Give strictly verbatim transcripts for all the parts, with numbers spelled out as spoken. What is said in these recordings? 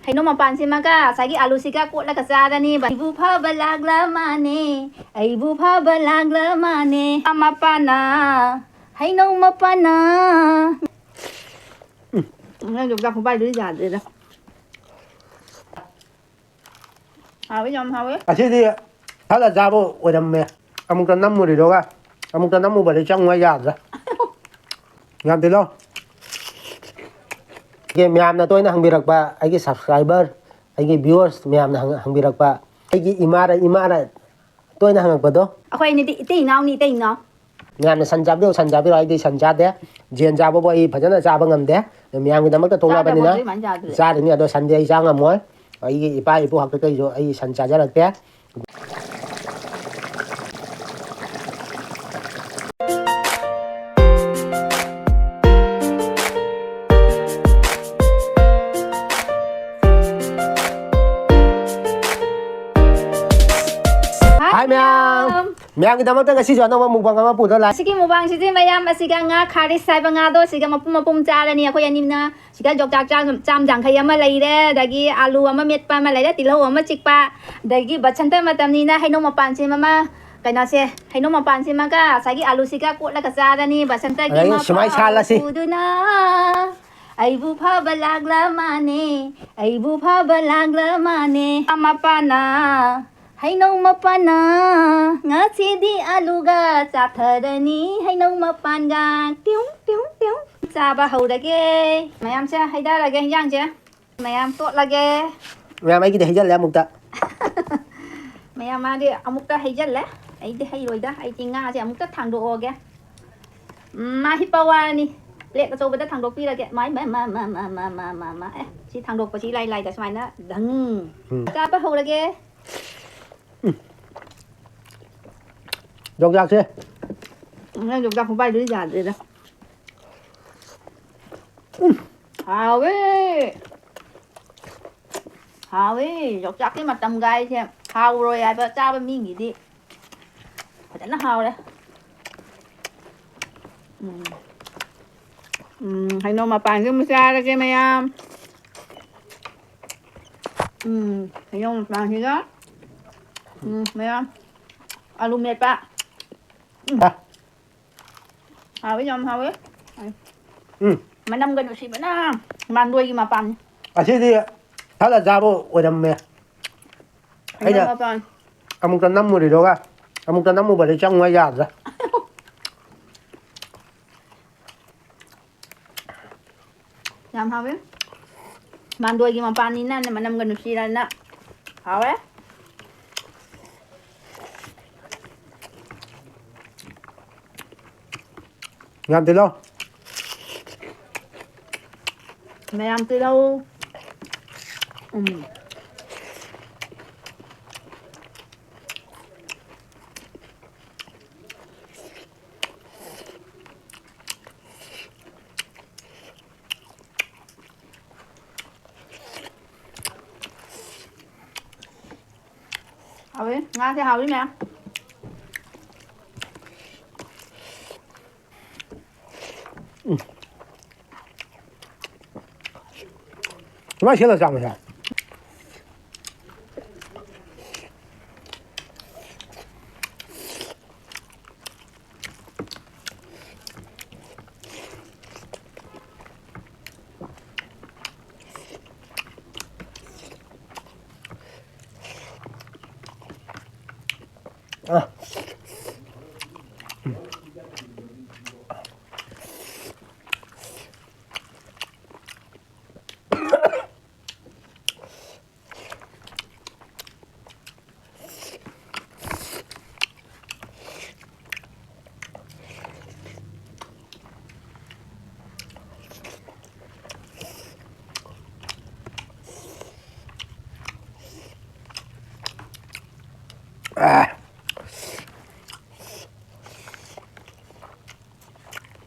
ꯍꯩꯅꯧ ꯃꯄꯥꯟꯁꯤꯃꯒ ꯉꯁꯥꯏꯒꯤ ꯑꯥꯂꯨꯁꯤꯒ ꯀꯣꯠꯂꯒ ꯆꯥꯔꯅꯤꯕ꯫ ꯑꯩꯕꯨ ꯐꯕ ꯂꯥꯛꯂ ꯃꯥꯅꯦ, ꯑꯩꯕꯨ ꯐꯕ ꯂꯥꯛꯂ ꯃꯥꯅꯦ꯫ ꯃꯄꯥꯅ, ꯍꯩꯅꯧ ꯃꯄꯥꯅ꯫ ꯎꯝ, ꯅꯪ ꯌꯣꯡꯆꯥꯛ ꯈꯨꯄꯥꯏꯗꯨꯗꯤ ꯌꯥꯗ꯭ꯔꯦꯗ꯫ ꯍꯥꯎꯋꯦ, ꯌꯥꯝ ꯍꯥꯎꯋꯦ꯫ ꯑꯁꯤꯗꯤ ꯈꯜꯂ ꯆꯥꯕ ꯑꯣꯏꯔꯝꯃꯦ꯫ ꯑꯃꯨꯛꯇ ꯅꯝꯃꯨꯔꯤꯗꯨꯒ ꯑꯃꯨꯛꯇ ꯅꯝꯃꯨꯕꯗꯤ ꯆꯪꯉꯣ ꯌꯥꯗ꯭ꯔꯦ꯫ ꯌꯥꯝ ꯇꯤꯜꯍꯧ꯫ ꯑꯩꯒꯤ ꯃꯌꯥꯝꯅ ꯇꯣꯏꯅ ꯍꯪꯕꯤꯔꯛꯄ ꯑꯩꯒꯤ subscriber, ꯑꯩꯒꯤ viewers ꯃꯌꯥꯝꯅ ꯍꯪ-, ꯍꯪꯕꯤꯔꯛꯄ ꯑꯩꯒꯤ ꯏꯃꯥꯔ, ꯏꯃꯥꯔ ꯇꯣꯏꯅ ꯍꯪꯉꯛꯄꯗꯣ꯫ ꯑꯩꯈꯣꯏ ꯑꯅꯤꯗꯤ ꯏꯇꯩ ꯏꯅꯥꯎꯅꯤ, ꯏꯇꯩ ꯏꯅꯥꯎ꯫ ꯃꯌꯥꯝꯅ ꯁꯟ ꯆꯥꯕꯤꯔꯣ, ꯁꯟ ꯆꯥꯕꯤꯔꯣ, ꯑꯩꯗꯤ ꯁꯟ ꯆꯥꯗꯦ꯫ ꯌꯦꯟ ꯆꯥꯕꯕꯨ ꯑꯩ ꯐꯖꯅ ꯆꯥꯕ ꯉꯝꯗꯦ꯫ ꯑꯗꯣ ꯃꯌꯥꯝꯒꯤꯗꯃꯛꯇ ꯊꯣꯛꯂꯛꯑꯕꯅꯤꯅ ꯆꯥꯗꯕ ꯑꯗꯨꯃꯥꯏꯅ ꯆꯥꯗ꯭ꯔꯗꯤ꯫ ꯆꯥꯔꯤꯅꯤ, ꯑꯗꯣ ꯁꯟꯗꯤ ꯑꯩ ꯆꯥ ꯉꯝꯃꯣꯏ꯫ ꯑꯩꯒꯤ ꯏꯄꯥ ꯏꯄꯨ ꯍꯥꯛꯇꯛꯇꯒꯤꯁꯨ ꯑꯩ ꯁꯟ ꯆꯥꯖꯔꯛꯇꯦ꯫ ꯍꯥꯏ ꯃꯌꯥꯝ꯫ ꯃꯌꯥꯝꯒꯤꯗꯃꯛꯇ ꯉꯁꯤꯁꯨ ꯑꯅꯧꯕ mukbang ꯑꯃ ꯄꯨꯗ ꯂꯥꯛꯑꯦ꯫ ꯑꯁꯤꯒꯤ mukbangꯁꯤꯗꯤ ꯃꯌꯥꯝ ꯑꯁꯤꯒ ꯉꯥ ꯈꯥꯔꯤꯁ ꯍꯥꯏꯕ ꯉꯥꯗꯣ ꯁꯤꯒ ꯃꯄꯨꯝ ꯃꯄꯨꯝ ꯆꯥꯔꯅꯤ꯫ ꯑꯩꯈꯣꯏ ꯑꯅꯤꯅ ꯁꯤꯗ ꯌꯣꯡꯆꯥꯛ ꯆꯥꯝ, ꯆꯥꯝ ꯌꯥꯡꯈꯩ ꯑꯃ ꯂꯩꯔꯦ, ꯑꯗꯒꯤ ꯑꯥꯂꯨ ꯑꯃ ꯃꯦꯠꯄ ꯑꯃ ꯂꯩꯔꯦ, ꯇꯤꯜꯍꯧ ꯑꯃ ꯆꯤꯛꯄ, ꯑꯗꯒꯤ ꯕꯁꯟꯇ ꯃꯇꯝꯅꯤꯅ ꯍꯩꯅꯧ ꯃꯄꯥꯟꯁꯤꯃ, ꯀꯩꯅꯣꯁꯦ, ꯍꯩꯅꯧ ꯃꯄꯥꯟꯁꯤꯃꯒ ꯉꯁꯥꯏꯒꯤ ꯑꯥꯂꯨꯁꯤꯒ ꯀꯣꯠꯂꯒ ꯆꯥꯔꯅꯤ꯫ ꯕꯁꯟꯇꯒꯤ ꯑꯗꯒꯤ ꯁꯨꯃꯥꯏ ꯃꯄꯥꯎ ꯁꯥꯜꯂꯁꯤ꯫ ꯄꯨꯗꯨꯅ ꯑꯩꯕꯨ ꯐꯕ ꯂꯥꯛꯂ ꯃꯥꯅꯦ, ꯑꯩꯕꯨ ꯐꯕ ꯂꯥꯛꯂ ꯃꯥꯅꯦ꯫ ꯃꯄꯥꯅ, ꯍꯩꯅꯧ ꯃꯄꯥꯅ, ꯉꯁꯤꯗꯤ ꯑꯂꯨꯒ ꯆꯥꯊꯔꯅꯤ, ꯍꯩꯅꯧ ꯃꯄꯥꯟꯒ꯫ ꯇꯤꯌꯨꯡ, ꯇꯤꯌꯨꯡ, ꯇꯤꯌꯨꯡ꯫ ꯆꯥꯕ ꯍꯧꯔꯒꯦ꯫ ꯃꯌꯥꯝꯁꯦ ꯍꯩꯗꯔꯒꯦ ꯍꯤꯟꯖꯥꯡꯁꯦ꯫ ꯃꯌꯥꯝ ꯇꯣꯠꯂꯒꯦ꯫ ꯃꯌꯥꯝ ꯑꯩꯒꯤꯗꯤ ꯍꯩꯖꯜꯂꯦ ꯑꯃꯨꯛꯇ꯫ ꯃꯌꯥꯝ ꯃꯥꯗꯤ ꯑꯃꯨꯛꯇ ꯍꯩꯖꯜꯂꯦ꯫ ꯑꯩꯗꯤ ꯍꯩꯔꯣꯏꯗ꯫ ꯑꯩꯗꯤ ꯉꯥꯁꯦ ꯑꯃꯨꯛꯇ ꯊꯥꯡꯗꯣꯛꯑꯒꯦ꯫ ꯎꯝ, ꯃꯥ ꯍꯤꯞꯄ ꯋꯥꯔꯅꯤ꯫ Plate ꯑꯆꯧꯕꯗ ꯊꯥꯡꯗꯣꯛꯄꯤꯔꯒꯦ꯫ ꯃꯥꯏ, ꯃꯥꯏ, ꯃꯥ, ꯃꯥ꯫ ꯑꯦ, ꯁꯤ ꯊꯥꯡꯗꯣꯛꯄꯁꯤ ꯏꯂꯥꯏ ꯂꯥꯏꯗ ꯁꯨꯃꯥꯏꯅ ꯙꯪ꯫ ꯎꯝ꯫ ꯆꯥꯕ ꯍꯧꯔꯒꯦ꯫ ꯌꯣꯡꯆꯥꯛꯁꯦ꯫ ꯅꯪ ꯌꯣꯡꯆꯥꯛ ꯈꯨꯄꯥꯏꯗꯨꯗꯤ ꯌꯥꯗ꯭ꯔꯦꯗ꯫ ꯎꯝ꯫ ꯍꯥꯎꯋꯦ꯫ ꯍꯥꯎꯋꯦ꯫ ꯌꯣꯡꯆꯥꯛꯀꯤ ꯃꯇꯝꯒꯥꯏꯁꯦ ꯍꯥꯎꯔꯣꯏ ꯍꯥꯏꯕ ꯆꯥꯕ ꯃꯤꯒꯤꯗꯤ ꯐꯖꯅ ꯍꯥꯎꯔꯦ꯫ ꯎꯝ꯫ ꯎꯝ, ꯍꯩꯅꯧ ꯃꯄꯥꯟꯁꯦ ꯑꯃꯨꯛ ꯆꯥꯔꯒꯦ ꯃꯌꯥꯝ꯫ ꯎꯝ, ꯍꯩꯅꯧ ꯃꯄꯥꯟꯁꯤꯒ꯫ ꯎꯝ, ꯃꯌꯥꯝ꯫ ꯑꯂꯨ ꯃꯦꯠꯄ꯫ ꯎꯝ꯫ ꯑ꯫ ꯍꯥꯎꯋꯤ, ꯌꯥꯝ ꯍꯥꯎꯋꯤ꯫ ꯎꯝ꯫ ꯃꯅꯝꯒ ꯅꯨꯡꯁꯤꯕꯅ ꯃꯥꯟꯗꯣꯏꯒꯤ ꯃꯄꯥꯟꯅꯤ꯫ ꯑꯁꯤꯗꯤ ꯊꯠꯂ ꯆꯥꯕ ꯑꯣꯏꯔꯝꯃꯦ꯫ ꯍꯩꯅꯧ ꯑꯩꯅ ꯃꯄꯥꯟ꯫ ꯑꯃꯨꯛꯇ ꯅꯝꯃꯨꯔꯤꯗꯨꯒ, ꯑꯃꯨꯛꯇ ꯅꯝꯃꯨꯕꯗꯤ ꯆꯪꯉꯣ ꯌꯥꯗ꯭ꯔꯦ꯫ ꯌꯥꯝ ꯍꯥꯎꯋꯤ꯫ ꯃꯥꯟꯗꯣꯏꯒꯤ ꯃꯄꯥꯟꯅꯤꯅ ꯃꯅꯝꯒ ꯅꯨꯡꯁꯤꯔꯅ ꯍꯥꯎꯋꯦ꯫ ꯌꯥꯝ ꯇꯤꯜꯍꯧ꯫ ꯃꯌꯥꯝ ꯇꯤꯜꯍꯧ꯫ ꯎꯝ꯫ ꯍꯥꯎꯋꯤ, ꯉꯥꯁꯦ ꯍꯥꯎꯋꯤ ꯃꯌꯥꯝ꯫ ꯎꯝ꯫ ꯁꯨꯃꯥꯏꯅ ꯁꯦꯠꯂ ꯆꯥꯕꯁꯦ꯫ ꯑ꯫ ꯑꯥ꯫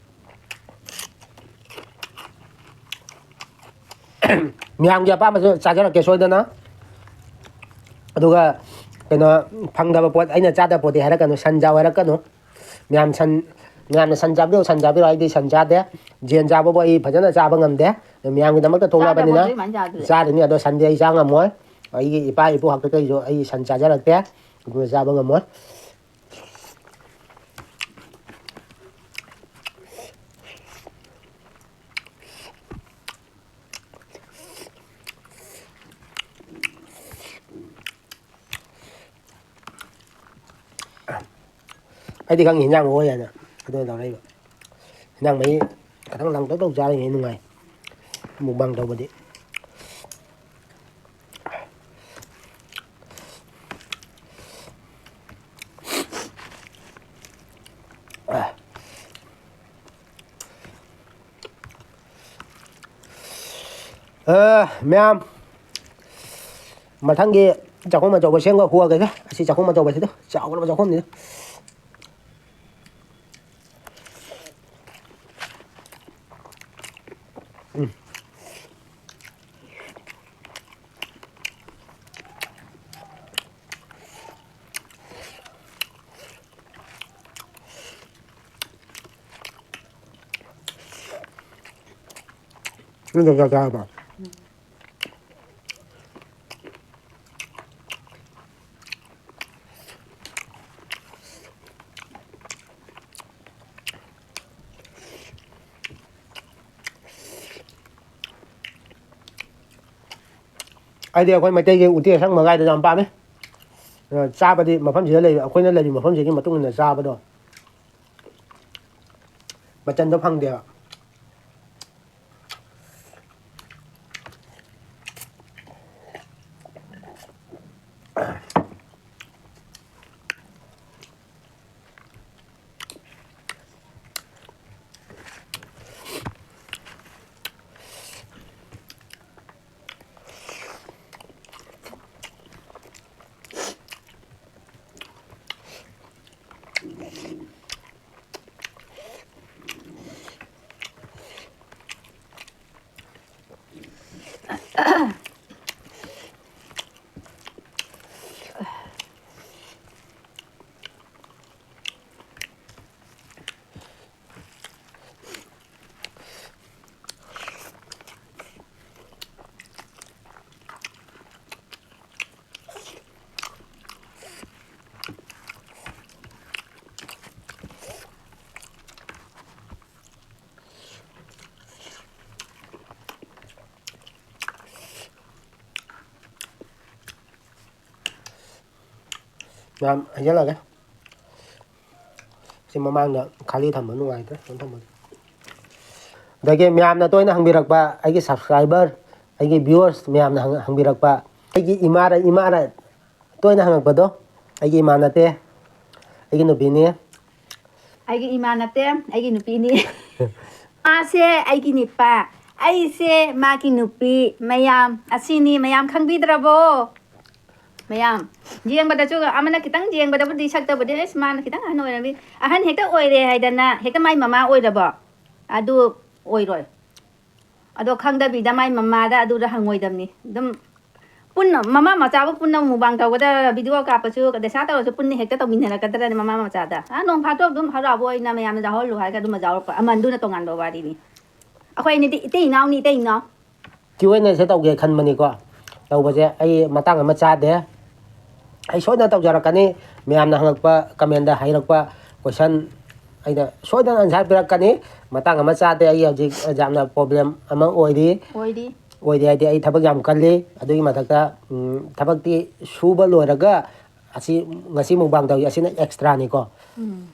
ꯃꯌꯥꯝꯒꯤ ꯑꯄꯥꯝꯕꯁꯨ ꯆꯥꯖꯔꯛꯀꯦ ꯁꯣꯏꯗꯅ꯫ ꯑꯗꯨꯒ ꯀꯩꯅꯣ, ꯐꯪꯗꯕ ꯄꯣꯠ, ꯑꯩꯅ ꯆꯥꯗꯕ ꯄꯣꯠꯇꯤ ꯍꯥꯏꯔꯛꯀꯅꯨ, ꯁꯟ ꯆꯥꯎ ꯍꯥꯏꯔꯛꯀꯅꯨ꯫ ꯃꯌꯥꯝ ꯁꯟ, ꯃꯌꯥꯝꯅ ꯁꯟ ꯆꯥꯕꯤꯔꯣ, ꯁꯟ ꯆꯥꯕꯤꯔꯣ, ꯑꯩꯗꯤ ꯁꯟ ꯆꯥꯗꯦ꯫ ꯌꯦꯟ ꯆꯥꯕꯕꯨ ꯑꯩ ꯐꯖꯅ ꯆꯥꯕ ꯉꯝꯗꯦ꯫ ꯑꯗꯨ ꯃꯌꯥꯝꯒꯤꯗꯃꯛꯇ ꯊꯣꯛꯂꯛꯑꯕꯅꯤꯅ ꯆꯥꯗꯕ ꯄꯣꯠꯇꯤ ꯀꯃꯥꯏꯅ ꯆꯥꯗꯣꯏꯕ? ꯆꯥꯔꯤꯅꯤ, ꯑꯗꯣ ꯁꯟꯗꯤ ꯑꯩ ꯆꯥ ꯉꯝꯃꯣꯏ꯫ ꯑꯩꯒꯤ ꯏꯄꯥ ꯏꯄꯨ ꯍꯥꯛꯇꯛꯇꯒꯤꯁꯨ ꯑꯩ ꯁꯟ ꯆꯥꯖꯔꯛꯇꯦ, ꯑꯗꯨꯅ ꯆꯥꯕ ꯉꯝꯃꯣꯏ꯫ ꯑꯩꯗꯤ ꯈꯪꯉꯤ ꯍꯤꯟꯖꯥꯡ ꯑꯣꯏ ꯍꯥꯏꯅ, ꯑꯗꯨꯅ ꯇꯧꯔꯛꯏꯕ꯫ ꯍꯤꯟꯖꯥꯡ ꯃꯍꯤ ꯈꯤꯇꯪ ꯂꯥꯡꯇꯛ ꯇꯧ ꯆꯥꯔꯤꯉꯩ ꯅꯨꯡꯉꯥꯏ, ꯃꯨꯛꯕꯥꯡ ꯇꯧꯕꯗꯤ꯫ ꯑ, ꯃꯌꯥꯝ, ꯃꯊꯪꯒꯤ ꯆꯥꯛꯈꯨꯝ ꯑꯆꯧꯕ ꯁꯦꯝꯒ ꯍꯨꯔꯒꯦꯗ꯫ ꯑꯁꯤ ꯆꯥꯛꯈꯨꯝ ꯑꯆꯧꯕꯁꯤꯗ, ꯆꯥꯎꯈ꯭ꯔꯕ ꯆꯥꯛꯈꯨꯝꯅꯤꯗ꯫ ꯎꯝ꯫ ꯅꯪ ꯆꯥꯛ ꯆꯥꯔꯕ? ꯑꯩꯗꯤ ꯑꯩꯈꯣꯏ ꯃꯩꯇꯩꯒꯤ ꯎꯇꯤ ꯑꯁꯪꯕ ꯀꯥꯏꯗꯣ ꯌꯥꯝ ꯄꯥꯝꯃꯦ꯫ ꯑ, ꯆꯥꯕꯗꯤ ꯃꯐꯝꯁꯤꯗ ꯂꯩꯕ, ꯑꯩꯈꯣꯏꯅ ꯂꯩꯔꯤꯕ ꯃꯐꯝꯁꯤꯒꯤ ꯃꯇꯨꯡ ꯏꯟꯅ ꯆꯥꯕꯗꯣ ꯃꯆꯟꯗꯣ ꯐꯪꯗꯦꯕ꯫ ꯃꯌꯥꯝ ꯍꯩꯖꯜꯂꯒꯦ꯫ ꯁꯤ ꯃꯃꯥꯡꯗ ꯈꯥꯂꯤ ꯊꯝꯕ ꯅꯨꯡꯉꯥꯏꯇ꯭ꯔꯦ, ꯀꯩꯅꯣ ꯊꯝꯕꯗꯣ꯫ ꯑꯗꯒꯤ ꯃꯌꯥꯝꯅ ꯇꯣꯏꯅ ꯍꯪꯕꯤꯔꯛꯄ, ꯑꯩꯒꯤ subscriber, ꯑꯩꯒꯤ viewers ꯃꯌꯥꯝꯅ ꯍꯪ-, ꯍꯪꯕꯤꯔꯛꯄ, ꯑꯩꯒꯤ ꯏꯃꯥꯔ-, ꯏꯃꯥꯅ ꯇꯣꯏꯅ ꯍꯪꯉꯛꯄꯗꯣ, ꯑꯩꯒꯤ ꯏꯃꯥ ꯅꯠꯇꯦ, ꯑꯩꯒꯤ ꯅꯨꯄꯤꯅꯤ꯫ ꯑꯩꯒꯤ ꯏꯃꯥ ꯅꯠꯇꯦ, ꯑꯩꯒꯤ ꯅꯨꯄꯤꯅꯤ꯫ ꯃꯥꯁꯦ ꯑꯩꯒꯤ ꯅꯤꯄꯥ, ꯑꯩꯁꯦ ꯃꯥꯒꯤ ꯅꯨꯄꯤ꯫ ꯃꯌꯥꯝ ꯑꯁꯤꯅꯤ, ꯃꯌꯥꯝ ꯈꯪꯕꯤꯗ꯭ꯔꯕꯣ? ꯃꯌꯥꯝ ꯌꯦꯡꯕꯗꯁꯨ ꯑꯃꯅ ꯈꯤꯇꯪ ꯌꯦꯡꯕꯗꯕꯨꯗꯤ ꯁꯛꯇꯕꯨꯗꯤ ꯑꯁ ꯃꯥꯅ ꯈꯤꯇꯪ ꯑꯍꯟ ꯑꯣꯏꯔꯝꯃꯤ꯫ ꯑꯍꯟ ꯍꯦꯛꯇ ꯑꯣꯏꯔꯦ ꯍꯥꯏꯗꯅ ꯍꯦꯛꯇ ꯃꯥꯏ ꯃꯃꯥ ꯑꯣꯏꯔꯕꯣ? ꯑꯗꯨ ꯑꯣꯏꯔꯣꯏ꯫ ꯑꯗꯣ ꯈꯪꯗꯕꯤꯗ ꯃꯥꯏ ꯃꯃꯥꯗ ꯑꯗꯨꯗ ꯍꯪꯉꯣꯏꯗꯕꯅꯤ꯫ ꯑꯗꯨꯝ ꯄꯨꯟꯅ ꯃꯃꯥ ꯃꯆꯥꯕꯨ ꯄꯨꯟꯅ ꯃꯨꯛꯕꯥꯡ ꯇꯧꯒꯗ꯭ꯔꯥ, video ꯀꯥꯞꯄꯁꯨ ꯗꯁꯥ ꯇꯧꯔꯁꯨ ꯄꯨꯟꯅ ꯍꯦꯛꯇ ꯇꯧꯃꯤꯟꯅꯔꯛꯀꯗ꯭ꯔꯅꯦ ꯃꯃꯥ ꯃꯆꯥꯗ? ꯑꯥ, ꯅꯣꯡ ꯐꯥꯗꯣꯛ ꯑꯗꯨꯝ ꯍꯔꯥꯎꯕ ꯑꯣꯏꯅ ꯃꯌꯥꯝꯅ ꯌꯥꯎꯍꯜꯂꯨ ꯍꯥꯏꯔꯒ ꯑꯗꯨꯝ ꯌꯥꯎꯔꯛꯄ ꯑꯃꯟꯗꯨꯅ ꯇꯣꯉꯥꯟꯕ ꯋꯥꯔꯤꯅꯤ꯫ ꯑꯩꯈꯣꯏ ꯑꯅꯤꯗꯤ ꯏꯇꯩ ꯏꯅꯥꯎꯅꯤ, ꯏꯇꯩ ꯏꯅꯥꯎ꯫ Q and A ꯁꯦ ꯇꯧꯒꯦ ꯈꯟꯕꯅꯤꯀꯣ꯫ ꯇꯧꯕꯁꯦ ꯑꯩ ꯃꯇꯥꯡ ꯑꯃ ꯆꯥꯗꯦ꯫ ꯑꯩ ꯁꯣꯏꯗꯅ ꯇꯧꯖꯔꯛꯀꯅꯤ꯫ ꯃꯌꯥꯝꯅ ꯍꯪꯉꯛꯄ, comment ꯇ ꯍꯥꯏꯔꯛꯄ question ꯑꯩꯅ ꯁꯣꯏꯗꯅ answer ꯄꯤꯔꯛꯀꯅꯤ꯫ ꯃꯇꯥꯡ ꯑꯃ ꯆꯥꯗꯦ꯫ ꯑꯩ ꯍꯧꯖꯤꯛ ꯌꯥꯝꯅ problem ꯑꯃ ꯑꯣꯏꯔꯤ꯫ ꯑꯣꯏꯔꯤ꯫ ꯑꯣꯏꯔꯤ ꯍꯥꯏꯗꯤ ꯑꯩ ꯊꯕꯛ ꯌꯥꯝ ꯀꯜꯂꯤ꯫ ꯑꯗꯨꯒꯤ ꯃꯊꯛꯇ, ꯎꯝ, ꯊꯕꯛꯇꯤ ꯁꯨꯕ ꯂꯣꯏꯔꯒ ꯑꯁꯤ ꯉꯁꯤ mukbang ꯇꯧꯔꯤ, ꯑꯁꯤꯅ extra ꯅꯤꯀꯣ꯫ ꯎꯝ꯫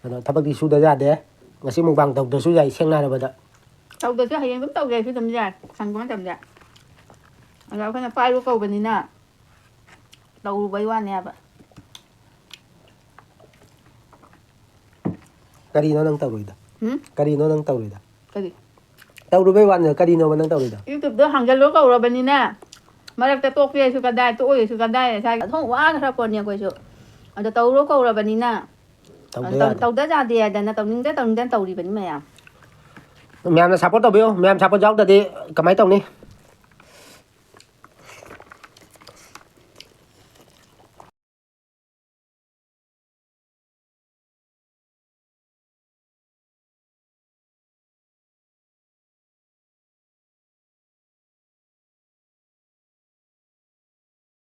ꯑꯗꯣ ꯊꯕꯛꯇꯤ ꯁꯨꯗ ꯌꯥꯗꯦ꯫ ꯉꯁꯤ mukbang ꯇꯧꯗ꯭ꯔꯁꯨ ꯌꯥꯏ, ꯁꯦꯡꯅ ꯍꯥꯏꯔꯕꯗ꯫ ꯇꯧꯗ꯭ꯔꯁꯨ ꯍꯌꯦꯡ ꯑꯗꯨꯝ ꯇꯧꯒꯦ ꯍꯥꯏꯁꯨ ꯑꯗꯨꯝ ꯌꯥꯏ, ꯁꯪꯕ ꯃꯇꯝꯗ꯫ ꯑꯗꯣ ꯑꯩꯈꯣꯏꯅ ꯄꯥꯏꯕ ꯀꯧꯕꯅꯤꯅ ꯇꯧꯔꯨꯕꯩ ꯋꯥꯅꯦꯕ꯫ ꯀꯔꯤꯅꯣ ꯅꯪ ꯇꯧꯔꯤꯗꯣ? ꯍꯨꯝ? ꯀꯔꯤꯅꯣ ꯅꯪ ꯇꯧꯔꯤꯗꯣ? ꯀꯔꯤ? ꯇꯧꯔꯨꯕꯩ ꯋꯥꯅꯦ, ꯀꯔꯤꯅꯣꯕ ꯅꯪ ꯇꯧꯔꯤꯗꯣ? YouTube ꯇꯣ ꯍꯥꯡꯖꯜꯂꯣ ꯀꯧꯔꯕꯅꯤꯅ, ꯃꯔꯛꯇ ꯇꯣꯛꯀꯦꯁꯨ ꯀꯗꯥꯏ, ꯇꯣꯛꯑꯣꯏꯁꯨ ꯀꯗꯥꯏ, ꯏꯁꯥꯒꯤ ꯑꯗꯨꯝ ꯋꯥꯈ꯭ꯔ ꯄꯣꯠꯅꯤ ꯑꯩꯈꯣꯏꯁꯨ꯫ ꯑꯗꯣ ꯇꯧꯔꯣ ꯀꯧꯔꯕꯅꯤꯅ, ꯇꯧꯗ ꯑꯗꯣ ꯇꯧ-, ꯌꯥꯗꯦ꯫ ꯇꯧꯗ ꯌꯥꯗꯦ ꯍꯥꯏꯗꯅ, ꯇꯧꯅꯤꯡꯗ ꯇꯧꯅꯤꯡꯗꯅ ꯇꯧꯔꯤꯕꯅꯤ ꯃꯌꯥꯝ꯫ ꯃꯌꯥꯝꯅ support ꯇꯧꯕꯤꯌꯨ꯫ ꯃꯌꯥꯝ support ꯌꯥꯎꯗ꯭ꯔꯗꯤ ꯀꯃꯥꯏꯅ ꯇꯧꯅꯤ?